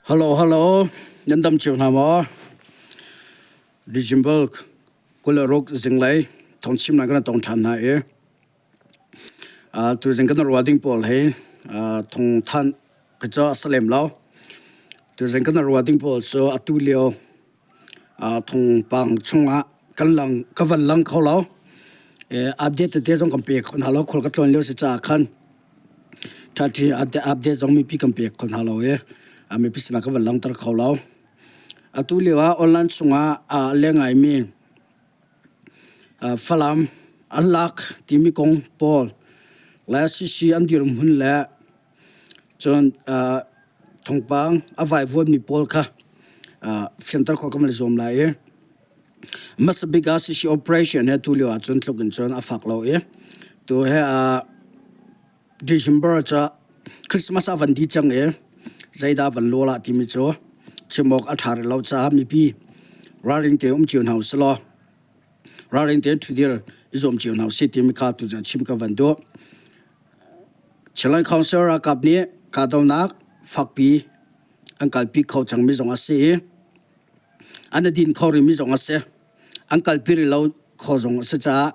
Hello, hello. Nan dam cio hna maw? December 26 zinglei thawngchimnak kan tong ṭhan hna i tuzing kan ruah ding pawl hi thong thanh ka cu a si lem lo. Tuzing kan ruah ding pawl cu atu lio thawngpang chungah kan lang ka van lang kho lo. Update tete zong kan pe kho hna lo. Khual ka tlawn lio si caah khan Ṭhaṭhi update zong mipi kan pek kho hna lo i mipi sinah kan van langhter kho lo. Atu lio ah online chungah aa leng ngaimi Falam an lak timi kong pawl le CC an dirhmun le cun thawngpang a vaivuanmi pawl kha fianter khawh kan van i zuam lai i hmasa bik ah CC operation he tu lio ah cun tluk in cun a fak lo i tu he December cu Christmas a van dih cang i zeidah van law lah timi cu chim awk a ṭha rih lo caah mipi ralring tein um cio hna usih law ralring tein ṭhudir i zuam cio hna usih timi kha tu chim ka van duh. Chinland Council ralkap nih kahdohnak fakpi an kalpi kho cangmi zong a si i an i din kho rihmi zong a si. An kalpi rih lo kho zong a si caah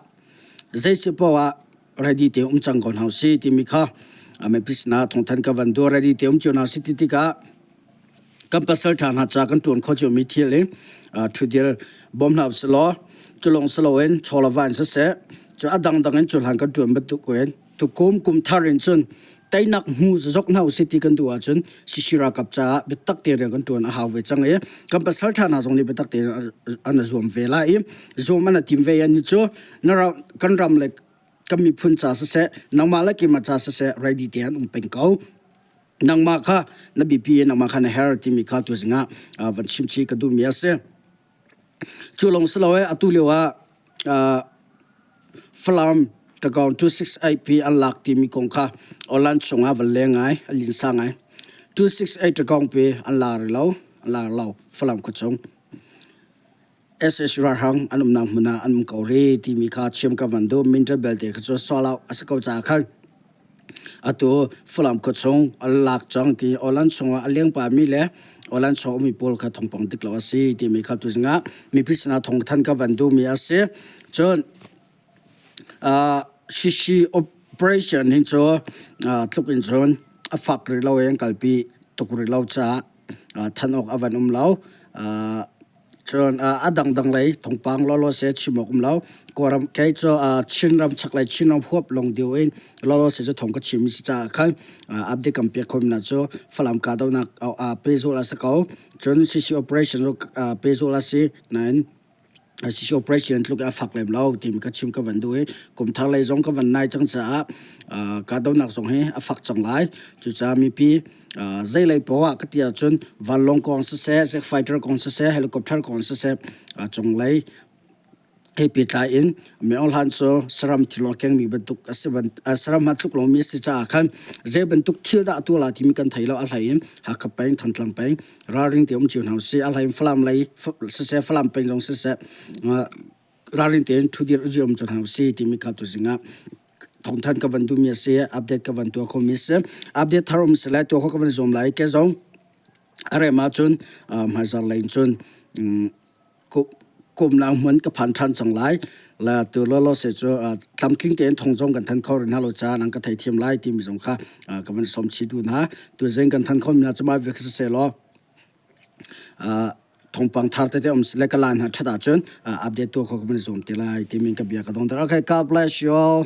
zei si paoh ah ready te um cang ko hna usih timi kha mipi sinah thawngthan ka van duh. Ready te um cio hna usih ti tikah kan pasal ṭha hna ca kan ṭuan kho ciomi thil i ṭhudir bawm hna usih law cu lawng si loin chaw le va in siseh cu a dangdang in cuhlan kan ṭuan bantuk in tukum kum thar in cun teinak hmu zok hna usih ti kan duh ahcun Sisi ralkap caah biatak te rian kan ṭuan a hau ve cang i kan pasal ṭha hna zong nih biatak tein an zuam ve lai i zuam an tim ve i cu na kan ram le kan miphun ca siseh nangmah le keimah ca siseh ready te an um peng ko. Nangmah kha na biapi i nangmah kha na her timi kha tuzing ah van chimchih ka duhmi a si. Cu lawng si lo atu lio ah Falam Takaung 268 pi an lak timi kong kha online chungah van leng ngai, a linsa ngai. 268 Takaung pi an la rih lo, an la lo Falam khuachung. SS ralhrang an umnak hmun ah an um ko rih timi kha chim ka van duh. Minter belte kha cu sual a si ko caah khan atu Falam khuachung an lak cang ti Awlan chungah a leng pami le Awlan chung ummi pawl kha thawngpang dik lo a si timi kha tuzing ah mipi sinah thawngthan ka van duhmi a si. Cun CC operation hin cu tluk in cun a fak rih lo i an kalpi tuk rih lo caah than awk a van um lo. Cun a dangdang lei thawngpang lawlaw se chim awk um lo. Kawlram kei cu Chinram chaklei Chinram huap lawng deuh in lawlaw se cu thawng ka chim mi si caah khan update kan pek khomi hna cu Falam kahdohnak pehzulh a si ko. Cun CC operation cu pehzulh a si nain CC operation tluk a fak lem lo timi ka chim ka van duh i kumthar lei zong ka van nai cang caah kahdohnak zong hi a fak cang lai. Cucaah mipi zeilei poah ah ka ti ahcun vanlawng kong siseh, jet fighter kong siseh, helicopter kong siseh cunglei he pehtlai in Min Aung Hlaing cu saram thil a kengmi bantuk a si saram hmanh tluk lomi a si caah khan zei bantuk thil dah a tuah lai timi kan thei lo. A hlei in Hakha peng, Thantlang peng ralring te um cio hna usih. A hlei in Falam lei siseh, Falam peng zong siseh ralring tein ṭhudir um cio hna usih timi kha tuzing ah thawngthan ka van duhmi a si, update ka van tuah khomi a si. Update thar um si lai tuah kho ka van zuam lai. Ke zong a rem ahcun hmaizarh lei in cun kumnak hmun ka phan ṭhan cang lai. La tu lawlaw se cu tlamtling tein thong zong kan than kho rih hna lo caah nan ka theithiam lai timi zong kha ka van sawm chih duh hna. Tu zing kan than khomi hna cu mah vial si law thawngpang thar tete um le ka lan hna ṭhat ahcun update tuah kho ka van zuam te lai timi ka bia ka dong ter. Okay, God bless you all.